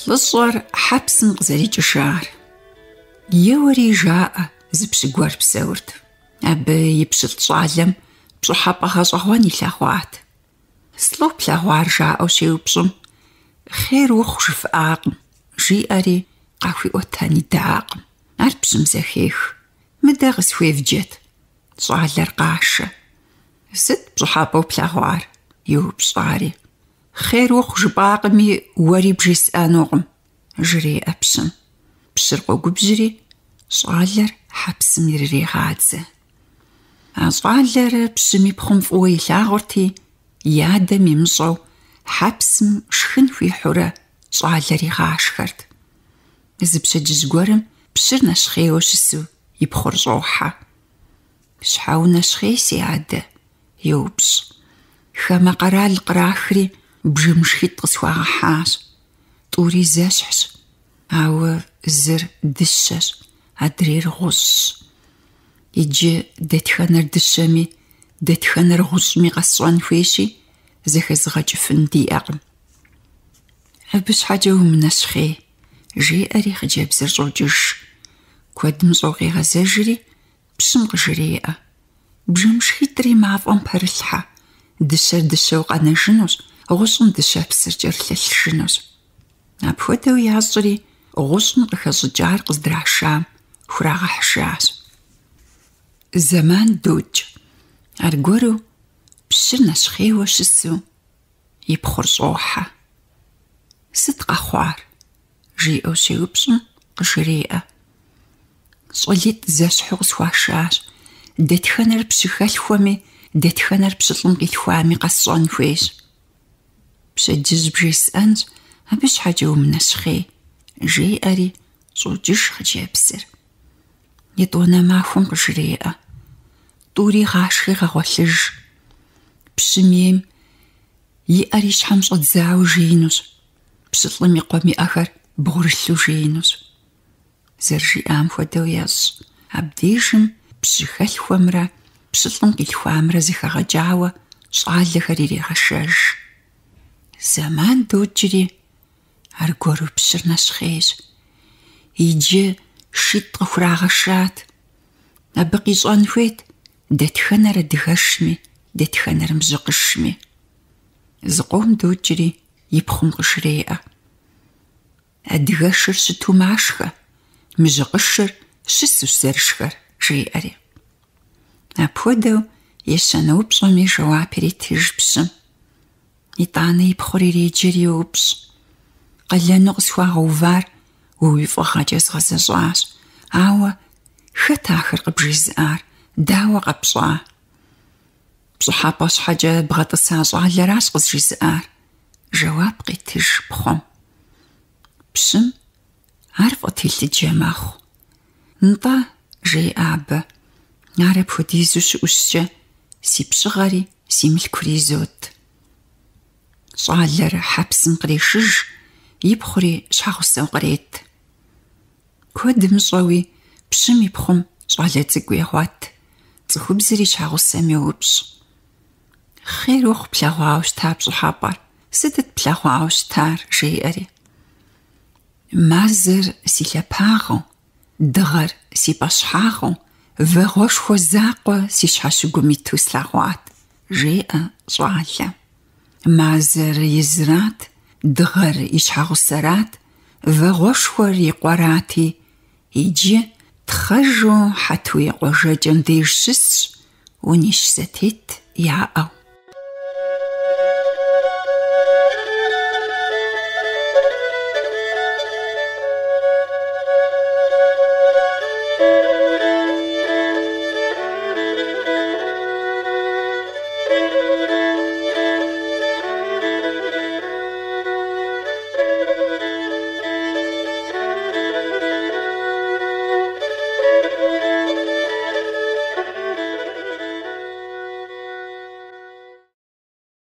Лӏыщӏэр хьэпсым къызэрикӏыжар. Еуэри жаӏэ, зы пщы гуэр псэурт. Абы и пщылӏ щӏалэм пщӏыхьэпӏэ гъэщӏэгъуэн илъэгъуат. Слӏо плъэгъуар жаӏэу щеупщӏым, хъер ухъу жыфӏакъым, жиӏэри къахуиӏуэтэн идакъым. Ар пщым зэхех. Мыдэ къысхуевджэт. Щӏалэр къашэ. Сыт пщӏыхьэпӏэу плъэгъуар? йоупщӏ ари. Хъер ухъу жыпӏакъыми, уэри бжесӏэнукъым, жреӏэ пщым. Пщыр къогубжьри, щӏалэр хьэпсым ирырегъадзэ. А щӏалэр пщым и пхъум фӏыуэ илъагъурти, и адэм имыщӏэу хьэпсым шхын хуихьурэ щӏалэр игъашхэрт. Зы пщэдджыжь гуэрым пщыр нэщхъейуэ щысу и пхъур щӏохьэ. Щхьэ унэщхъей, си адэ? йоупщӏ. Хамэ къэрал кърахри бжэмышхитӏ къысхуагъэхьащ. Тӏури зэщхьщ, ауэ зыр дыщэщ, адрейр гъущӏщ. Иджы дэтхэнэр дыщэми, дэтхэнэр гъущӏми къэсщӏэн хуейщи, зэхэзыгъэкӏыфын диӏэкъым. Абы щхьэкӏэ умынэщхъей, жеӏэри хъыджэбзыр щӏокӏыж. Куэд мыщӏэу къегъэзэжри, пщым къыжреӏэ. Бжэмышхитӏри мафӏэм пэрылъхьэ, дыщэр дыщэу къэнэжынущ, гъущӏым дыщэпсыр кӏэрылъэлъыжынущ. Апхуэдэу ящӏри, гъущӏым къыхэщӏыкӏар къыздрашам хурагъэхьыжащ. Зэман докӏ. Аргуэру пщыр нэщхъейуэ щысу и пхъур щӏохьэ. Сыт къэхъуар? жиӏэу щеупщӏым, къыжреӏэ. Щӏалитӏ зэщхьу къысхуашащ. Дэтхэнэр пщыхэлъхуэми, дэтхэнэр пщылӏым къилъхуами къэсщӏэн хуейщ. Пщэдджыжь бжесӏэнщ, абы щхьэкӏэ умынэщхъей, жеӏэри щӏокӏыж хъыджэбзыр. Етӏуанэ махуэм къыжреӏэ. Тӏури гъашхи гъэгъуэлъыж. Пщым ейм и ӏэр и щхьэм щӏэдзауэ жеинущ. Пщылӏым и къуэм и ӏэхэр бгъурылъу жеинущ. Зэрыжиӏам хуэдэу ещӏ. Абдежым пщыхэлъхуэмрэ пщылӏым къилъхуамрэ зэхэгъэкӏауэ щӏалэхэр ирегъэшэж. Зэман докӏри, аргуэру пщыр нэщхъейщ. Иджы шитӏ къыхурагъэшат. Абы къищӏэн хуейт дэтхэнэр адыгэшми, дэтхэнэр мыжьыкъышми. Зыкъом докӏри, и пхъум къыжреӏэ. Адыгэшыр щыту машхэ, мыжьыкъышыр щысущ зэрышхэр, жеӏэри. Апхуэдэу ещанэ упщӏэми жэуап иретыж пщым. Итӏанэ и пхъур иреджэри йоупщӏ. Къалэну къысхуагъэувар уэ уи фӏыгъэкӏэ згъэзэщӏащ, ауэ хэт ахэр къыбжезыӏар, дауэ къэпщӏа? Пщӏыхьэпӏэ щхьэкӏэ бгъэтӏыса щӏалэращ къызжезыӏар, жэуап къетыж пхъум. Пщым ар фӏэтелъыджэ мэхъу. Нтӏэ, жеӏэ абы, ар апхуэдизу щыӏущкӏэ си пщыгъэри си мылъкури изот. Щӏалэр хьэпсым кърешыж, ипхъури щхьэгъусэу кърет. Куэд мыщӏэуи пщым и пхъум щӏалэ цӏыкӏу егъуэт, цӏыхубзыр и щхьэгъусэм йоупщӏ. Хъер ухъу плъэгъуауэ щыта пщӏыхьэпӏэр, сытыт плъэгъуауэ щытар? жеӏэри. Мазэр си лъэпагъыу, дыгъэр си пӏэщхьагъыу, вагъуэшхуэ закъуэ си щхьэщыгум иту слъэгъуат, жеӏэ щӏалэм. Мазэр езырат, дыгъэр и щхьэгъусэрат, вагъуэшхуэр и къуэрати, иджы тхъэжу Хьэтуей къуажэкӏэм деж щысщ, унищ зэтет яӏэу.